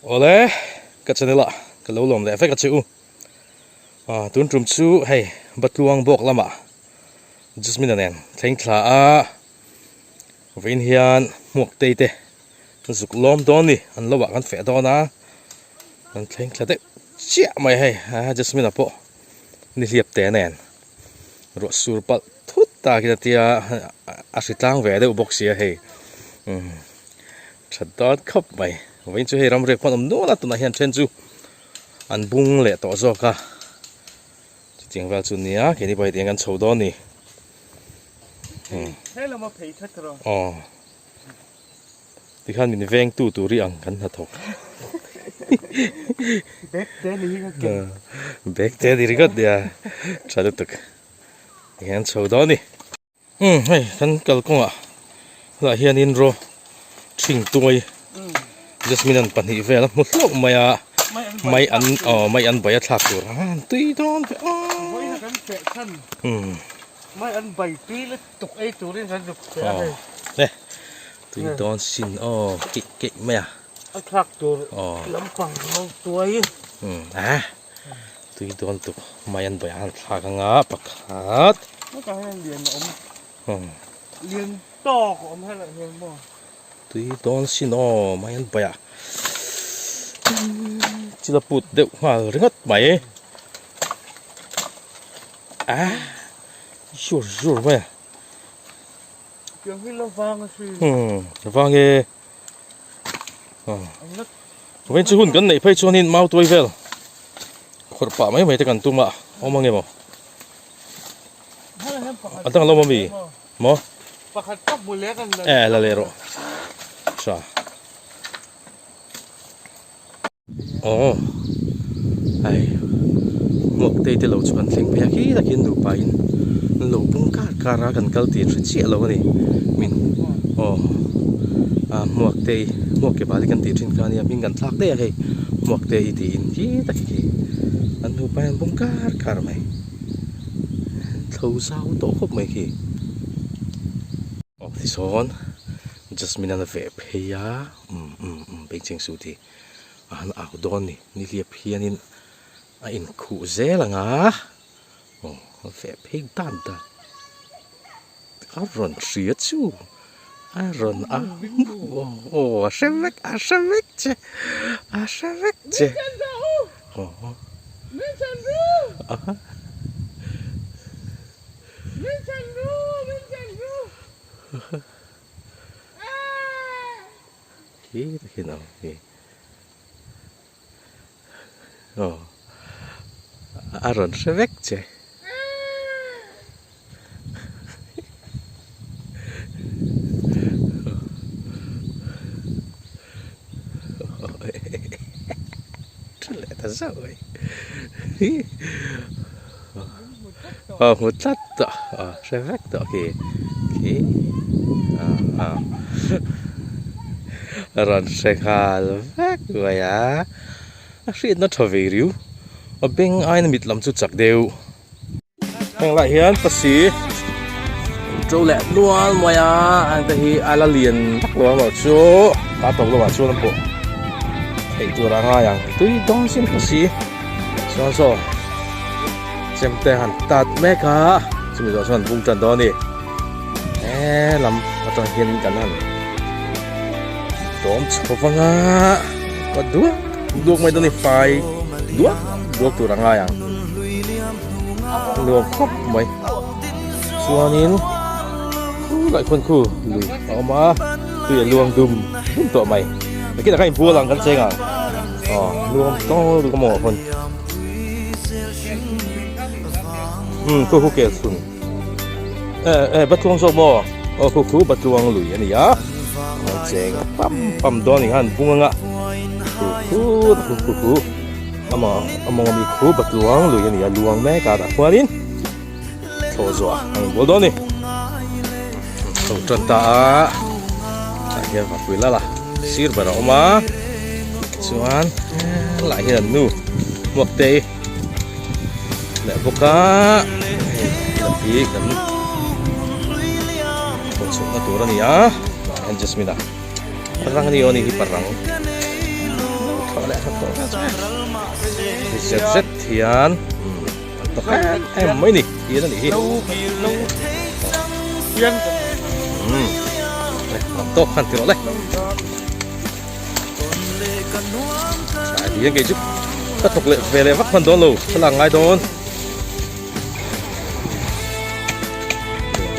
Awle, ka channel ah ka lo lawm leh vek a che u. Tun tum chu hei Batluang bawk lamah Jasmine-a nen thleng thla a, vawiin hian hmuak tei te zuk lawm dawn ni, an lo ah kan feh dawn a, kan thleng thla deuh chiah mai hei Jasmine-a pawh nihliap te nen ruah sur palh thut takin a tia a hri tlang ve deuh bawk sia hei umm that dawn khawp mai vawiin chu hei ramriak hman awm nual a tunah hian then chu an bung leh tawh zawk a chutiang vel chu nia keini pawh hetiang kan chho dawn a ni aw. Tikhan min vengtu tur i ang kan hnathawk. Bag te ni hi ka ken. Bag te ni ringawt nia. Tha lutuk. Tikhian chho dawn ni. Umm hei kan kalkawngah lah hianin raw thing tuai Jasmine an pahnih vel a hmu hlauh mai a. Mai an aw mai an bai a thlak tur a tui dawn ve aw. Vawiin a kan feh chhan. Mai an bai tui lutuk. Tuk ei turin kan zuk che a hei. Aw tui dawn sin aw keih keih mai a. A thlak tur lampang lo tuai. A tui dawn tuk mai an bawih a han thlak anga pakhat. Hetah hian lian a awm. Lian tawk a awm helai hian maw. Tui dawn sin aw mai an bawih a. Chil a put deuh nghal ringawt mai. A. Zur zur mai a. Tiang hi la vang a si. Hmm, vang e. Vawiin chu hun kan neih phei chuanin mau tuai vel khawrh pah mai mai te kan tum a, awm ange maw? A dang lo ami? Maw? Pakhat tak hmu leh kan la. Eh, la leh rawh. Tha. Aw hei hmuak te te lo chu kan thleng phei a khi takin nupa in an lo bung kar kar a kan kal tih hre chiah lo a ni min aw a hmuak te hi hmuak ke bal hi kan tih thin kha a nia hming kan thlak daih a hei hmuak te hi tiin khi tak hi khi an nupa in an bung kar kar mai thlo zau tawh khawp mai khi aw tisawn Jasmine an veh phei a. Umm umm umm bengchheng suh tih a han au dawn ni nihliap hianin a inkhuh zel ang a aw a feh phei dan dan a rawn hria chu a rawn a aw aw a hre vek a hre vek che a hre vek che aw Khi takin ang hi aw a rawn hre vek che thu leh ta zauh mai aw hmu tlat tawh aw hre vek tawh khi khi aw a rawn hre nghal vek mai a a hriatna tha ve riu a beng aina mit lam chu chak deuh heng lai hian pasi to leh nual mai a heng te hi a la lian vak lo ang chu ta tawp lamah chuan a pawh theih tur a ngai ang tui dawn sin pasi chuan saw Chemte han tat mek a, chumi zawh chuan bung tan dawn a ni. He lam atang hian kan han dawm chho vang a, ka duak duak mai dawn a ni, fai duak duak tur a ngai ang. Nuam khawp mai. Chuanin khulai khawn khu lui a awm a, tui a luang dum dum tawh mai. Nakinah khan inbual ang kan cheng ang. Aw luang tawng lutuk a maw hun. Umm khu khu kel chhun eh eh Batluang zawk maw aw khu khu Batluang lui a ni a an cheng pam pam dawn a ni khan bung anga khu khu khu khu khu ama a mawng ami khu Batluang lui a ni a luang mek a tah khuanin thlawh zuah a inbual dawn a ni chho tan ta a tah hian vapui lal a sir ber a awm a chuan helaiah hian an nu hmuak te leh bawk a hei lam hi kan thaw chhuahna tur a ni a tah hian Jasmine a parang a ni aw a ni hi parang. tha tawh vel chu e zet zet hian an tawk em em mai ni hian a nih hi umm tawk khan ti rawh le hian kei chu ka thawk leh ve leh vak hman dawn lo thlalak ngai dawn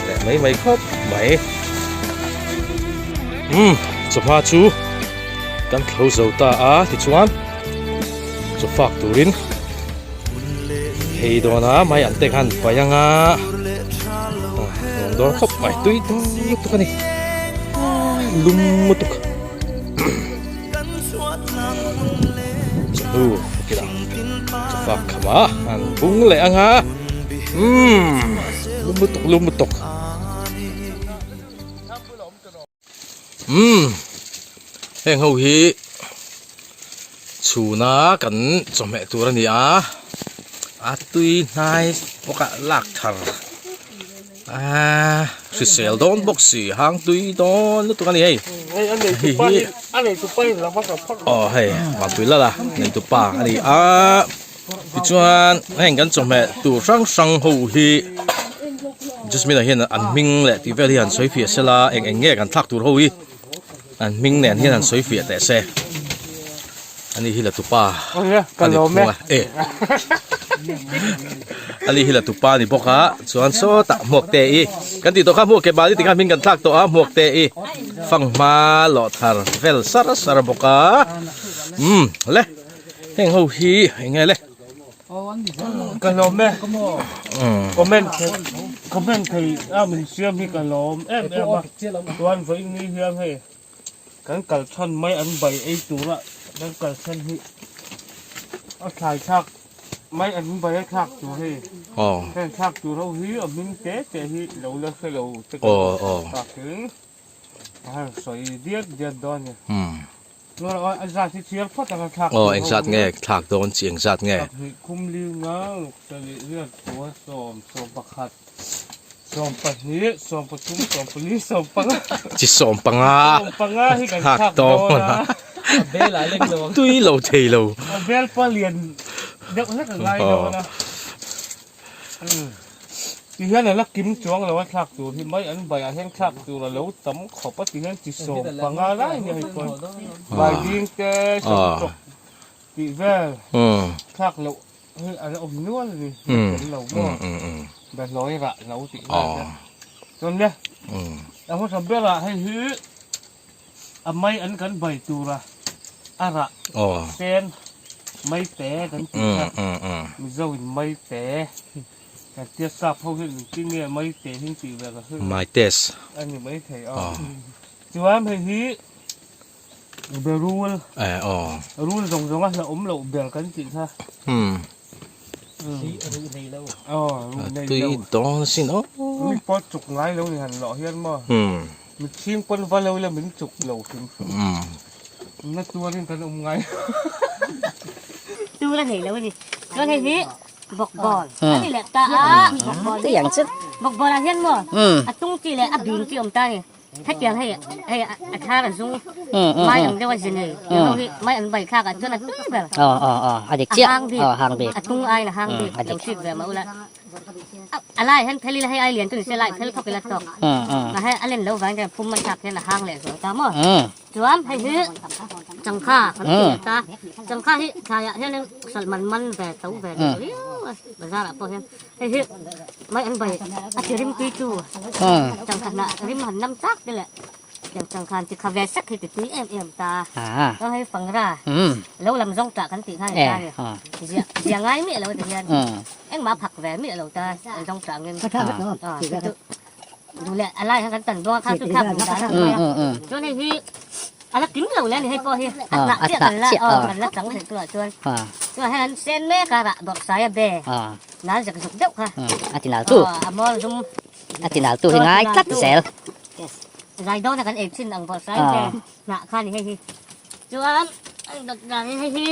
leh mai mai khawp mai umm chawhma chu kan thlo zo ta a tichuan chaw fak turin phei dawn a mai an te khan pai anga nuam dawn khawp mai tui dawn lutuk a ni lum lutuk chawhnu kila chaw fak kham a an bung leh anga umm lum lutuk lum lutuk. Umm heng ho hi chhuna kan chawhmeh tur a ni a a tui hnai bawk a lak thar aaa hrisel dawn bawk si hang tui dawn lutuk a ni hei hei hi aw hei vangpui lala neitupa a ni a. Tichuan heng kan chawhmeh tur hrang hrang ho hi Jasmine ah hian an hming leh tih vel hi han sawi fiah sela eng eng nge kan thlak tur ho hi an hming nen hian han sawi fiah teh se ani hi la tupa ani phung a e ani hi la tupa ani bawk a chuan sawtah hmuak te i kan tih tawh kha hmuak ke bali tikhan hming kan thlak tawh a hmuak te i fanghma lawh thar vel sar sar bawk a umm le. Heng ho hi eng nge le? Ka lawm e. Comment comment thei a min siam hi ka lawm em em a. Chuan vawiin ni hian hei kan kal chhan mai an bai ei tura kan kal chhan hi a thlai thlak mai an bai a thlak tur hei. Heng thlak tur ho hi a hming te te hi lo la hre lo te kan takin a han sawi diat diat dawn a ni. Aw engzat nge thlak dawn chi engzat nge? Chi 15 thlak dawn a tui lo thei lo. Ti hian a la kim chuang lo a thlak tur hi mai an baiah hian thlak tur a lo tam khawp a ti hian chi 15 lai nia hei chuan bai ding te sawm tawk tih vel thlak loh hi a la awm nual a ni tel lo maw behlawi rah lo tih vel te chuan nia a hmasa berah hei hi a mai an kan bai tura a rah sen mai te kan tih kha Mizo in mai te kan tia sap ho hian engtin nge mai te hi an tih ve ka hre Mai tes a ni mai thei a chuan hei hi berul rul zawng zawng a hlauhawm loh ber kan tih kha tui dawn asin aw mi pawh chuk ngai lo ni han lawh hian maw Mihring pawn va lo ila min chuk lo hrim hrim. Na tuarin kan awm ngai. Tur a nei lo a ni. Chuan hei hi bawkbawn a ni leh ta a. Bawkbawn hi bawkbawn ah hian maw a tung chi leh a bing chi a awm ta a ni. Hetiang hei hei a thar a zung mai ang deuh a ze nei. Heng ho hi mai an bai thlak ah chuan a tui ber. A hang bik a tung aiin a hang bik lo chik ve mah ula. A lai hian phel ila hei ai lian chu ni se lai phel khawp ila tawk a hei a len lo vang hian phum a thlak hian a hang leh zual ta maw chuan hei hi changkha kan ti leh ta changkha hi thlaiah hian hralh man man ve tho ve deuh riau a bazar ah pawh hian hei hi mai an bai a ti rim tui chu changkha hnah rim han nam chak te leh Changkhan chi kha ve sek hi ti tui em em ta. Chuan hei fangra lo lam zawng tah kan tih kha ni ta ni. Zia zia ngai miah lo ti hian engmah a phak ve miah lo ta zawng tah angin. Duh leh a lai kha kan tan dawn a kha chu thlak duh dan a ni mai a. Chuan hei hi a la kim lo le a ni hei pawh hi a hnah chiah kan la aw kan la chang theih turah chuan. Chuan hei an sen mek a rah bawrh sai a be nal zek zuk deuh kha. A ti nal tu. A mawl zum. A ti nal tu hi ngai tlat zel. Zai dawn a kan ei thin ang bawrh sai te hnah kha ni hei hi. Chuan dawt dan in hei hi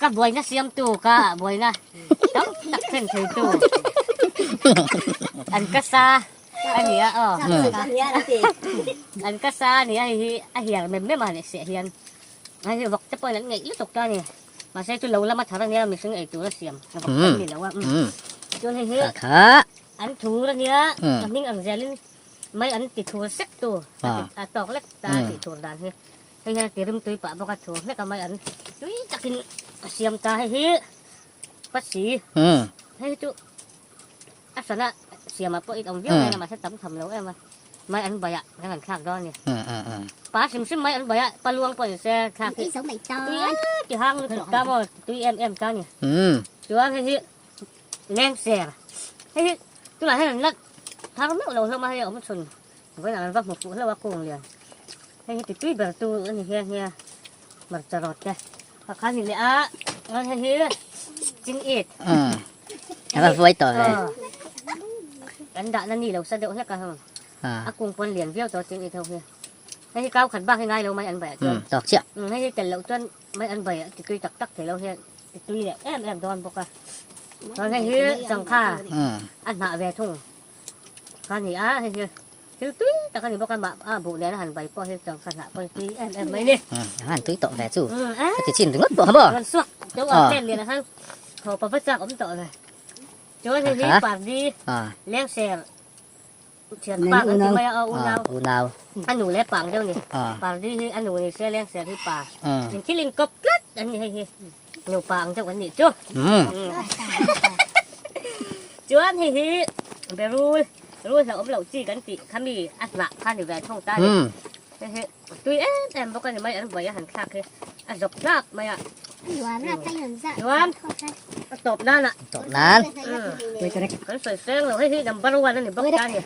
ka buaina siamtu ka buaina tam tak thlen thei tu an ka sa a ni a aw an ka sa a ni a hei hi a hiar mem mem a ni seh hian. Hei hi vawk te pawhin an ngeih lutuk ta a ni. Mahse chu lo lama thar ania mihring ei tura siam vawk an ni lo a. Chuan hei hi an thur ania a hming ang zelin mai an ti thur sek tu a tawk lek ta a tih thur dan hi. Hei hian a ti rim tui pah bawk a thur hlek a mai an tui takin a siam ta. Hei hi pasi hei hi chu a hrana siamah pawh in awm viau mai a mahse tam tham lo em a. Mai an baih ah kan han thlak dawn a ni. Pa hrim hrim mai an baih ah pa luang pawh ni se thlak hi tui em ti hang lutuk ta maw tui em em ta a ni. Chuan hei hi leng ser hei hi tunah hian an la thar meuh lo hlawm a hei a awm chhun vawiin ah an va hmu fuh hlauh a kung lian hei hi ti tui ber tu a ni hian nia hmarcha rawt te a kha ni leh a chuan hei hi ching it. A va vuai tawh ve. Kan dahna ni lo sa deuh hlek a heng. A kung pawn lian viau tawh ching it ho hi. Hei hi kau khat bak hi ngai lo mai an baih ah chuan. Tawk chiah. Hei hi tel loh chuan mai an baih ah ti tui tak tak thei lo hian ti tui leh em em dawn bawk a. Chuan hei hi sangha a hnah ve thung kha ni a hei hi thil tui tak a ni bawk a mah a buh nen a han bai pawh hi sangha hnah pawh hi tui em em mai ni. A han tui tawh ve chu. Ka ti chin ringawt pawh kha maw. Rawn suak deuh a pen lian ah khan thawpa va chak awm tawh ve. Chuan hei hi pardi lengser thian pa kan ti mai a aw unau unau a nu leh pang deuh ni pardi hi a nu ni se lengser hi pa in thil in kawp tlat an ni hei hi nupa ang deuh an nih chu chuan hei hi berul rul hlauhawm loh chi kan tih kha mi a hnah kha ni ve thung ta ni hei hi Tui em em bawk a ni mai an vawi a han thlak hi a zawp tlak mai a. Chuan a tawp nan ah. Tawp nan. Kan sawi seng lo hei hi number one a ni bawk ta a ni.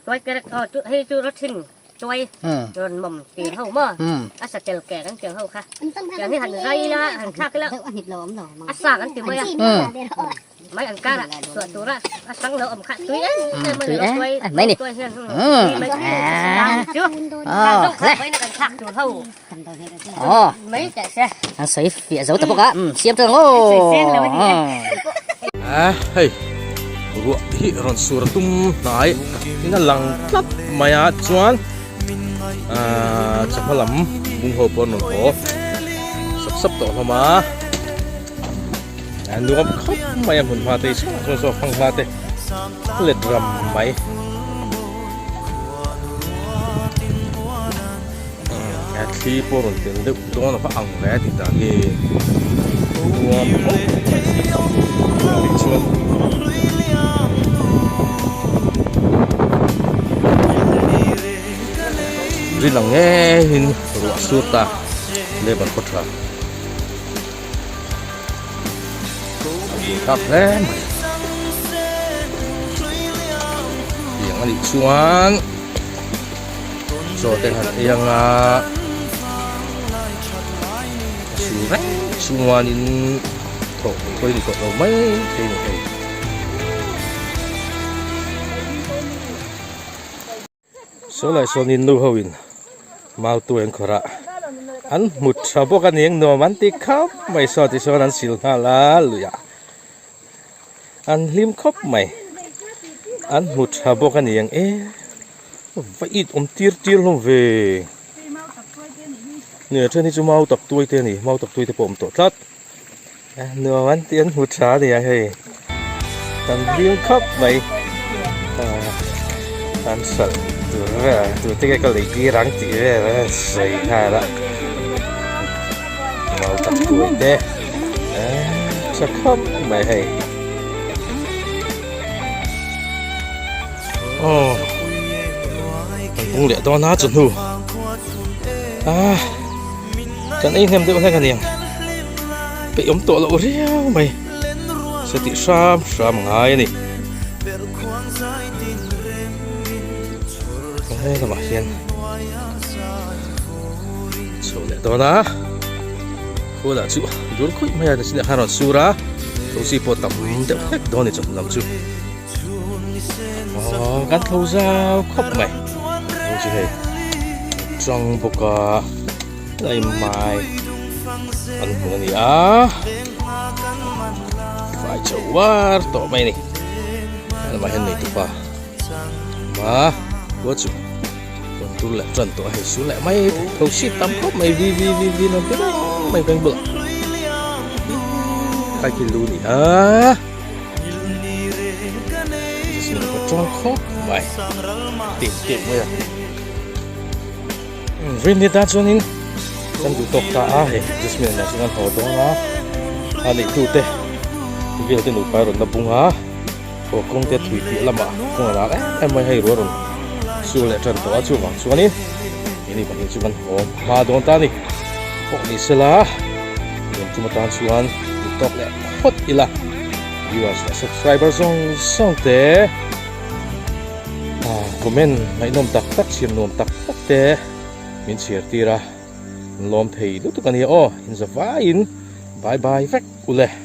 Tuai kerek aw chu hei chu rawthin tuai rawn mawm tir ho maw a satel ke kan tiang ho kha. Tiang hi han zai ila han thlak ila a sa kan ti mai a. Mai an kar ah chhuah tur a a sang lo awm kha tui em em a ni lo tuai mai ni tuai hian tui mai chu kha zawng kha mai na kan thlak tur ho mai teh se an sawi fiah zo ta bawk a siam ta ang sawi seng lo a ni e a hei ruah hi rawn sur a tum hnai in a lang tlat mai a chuan chawhma lam bung ho pawh an rawn haw sap sap tawh hlawm a. A nuam khawp mai a hmun hma te hi saw saw saw fang hma te let ram mai a thli pawh rawn tel deuh dawn a va ang ve a tih dan hi nuam khawp mai tichuan rin ang ngeiin ruah sur ta labour khaw tha. Tak hle mai tiang a nih chuan chaw te han ei anga a su reng chuanin thawh pawh in tawh lo mai thei a ni hei. Saw lai sawnin nu ho in mau tuai an khawrh a an hmu tha bawk a ni ang nuam an ti khawp mai saw ti sawn an sil nghal a lui ah an hlim khawp mai an hmu tha bawk a ni ang e va it awm tir tir hlawm ve ni a then hi chu mau tak tuai te a ni mau tak tuai te pawh a awm tawh tlat nuam an ti an hmu tha a ni a hei an hlim khawp mai an hralh tur vel tur te nge ka lei tir ang tih vel a sawi nghal a mau tak tuai te tha khawp mai hei aw kan pung leh dawn a chawhnu ah. Kan ei hnem deuh hlek a niang. Peih awm tawh loh riau mai. Se tih hram hram a ngai a ni. He lamah hian chho leh dawn a. Khualah chu dur khuih mai a nichinah khan a rawn sur a. Thosi pawh tam deuh hlek dawn a ni chawhnu lam chu. Aw kan tho zau khawp mai. Heng chu hei tang bawk a lai mai an hmun a ni a fai chho var tawh mai a ni helamah hian neitupa awm a khua chu rawn Sur leh tan tawh a hei sur leh mai tho si tam khawp mai vi vi vi vi nawn te reng mai beng bulah khai khi lu ni a jasmine pawh tawng khawp mai tih tih mai a rin ni ta chuanin kan duh tawk ta a hei jasmine nen chuan an haw dawn a a neihtute vel te nupa a rawn la bung a. Aw kawng te thui piah lamah kawng a lar em em mai hei ruah rawn sur leh tan tawh a chuvang chuanin keini pahnih chu kan haw hma dawn ta a ni pawh ni sela tun tum atan chuan duh tawk leh phawt ila viewers leh subscriber zawng zawng te ah comment ngaihnawm tak tak chhiar nuam tak tak te min chhiar tir a lawm thei lutuk a nia aw inzavaiin bye bye vek ule.